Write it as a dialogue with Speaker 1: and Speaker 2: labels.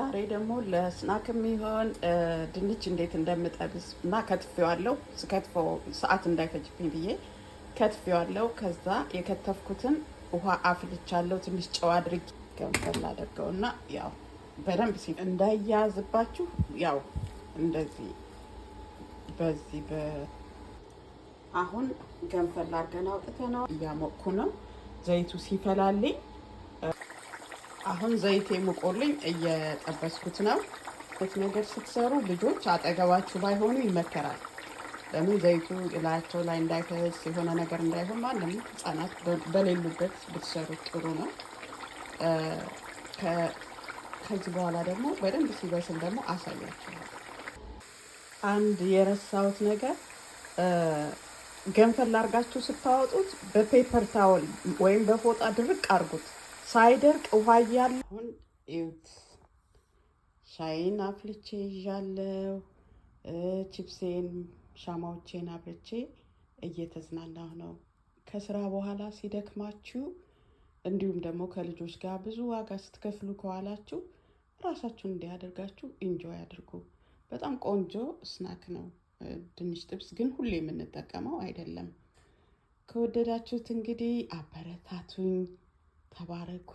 Speaker 1: ዛሬ ደግሞ ለ snack የሚሆን ድንች እንዴት እንደምጠብስ እና ከትፌዋለሁ። ስከትፈው ሰዓት እንዳይፈጅብኝ ብዬ ከትፌዋለሁ። ከዛ የከተፍኩትን ውሃ አፍልቻለሁ። ትንሽ ጨው አድርጌ ገንፈል አድርገውና ያው በደንብ እንዳያዝባችሁ ያው እንደዚህ በዚህ አሁን ገንፈል አድርገን አውጥተነው እያሞቅኩ ነው። ዘይቱ ሲፈላልኝ፣ አሁን ዘይቴ ሙቆልኝ እየጠበስኩት ነው። ነገር ስትሰሩ ልጆች አጠገባችሁ ባይሆኑ ይመከራል። ለምን ዘይቱ ላያቸው ላይ እንዳይፈስ፣ የሆነ ነገር እንዳይሆን፣ ማንም ህጻናት በሌሉበት ብትሰሩት ጥሩ ነው። ከዚህ በኋላ ደግሞ በደንብ ሲበስል ደግሞ አሳያችኋለሁ። አንድ የረሳሁት ነገር፣ ገንፈል አድርጋችሁ ስታወጡት በ paper towel ወይም በፎጣ ድርቅ አድርጉት፣ ሳይደርቅ ውሃ እያለ። አሁን እዩት፣ ሻይን አፍልቼ ይዣለሁ። ቺፕሴን ሻማዎቼን አብርቼ እየተዝናናሁ ነው። ከስራ በኋላ ሲደክማችሁ፣ እንዲሁም ደግሞ ከልጆች ጋር ብዙ ዋጋ ስትከፍሉ ከዋላችሁ፣ ራሳችሁን እንዲህ አድርጋችሁ enjoy አድርጉ። በጣም ቆንጆ snack ነው። ድንች ጥብስ ግን ሁሌ የምንጠቀመው አይደለም። ከወደዳችሁት እንግዲህ አበረታቱኝ። ተባረኩ።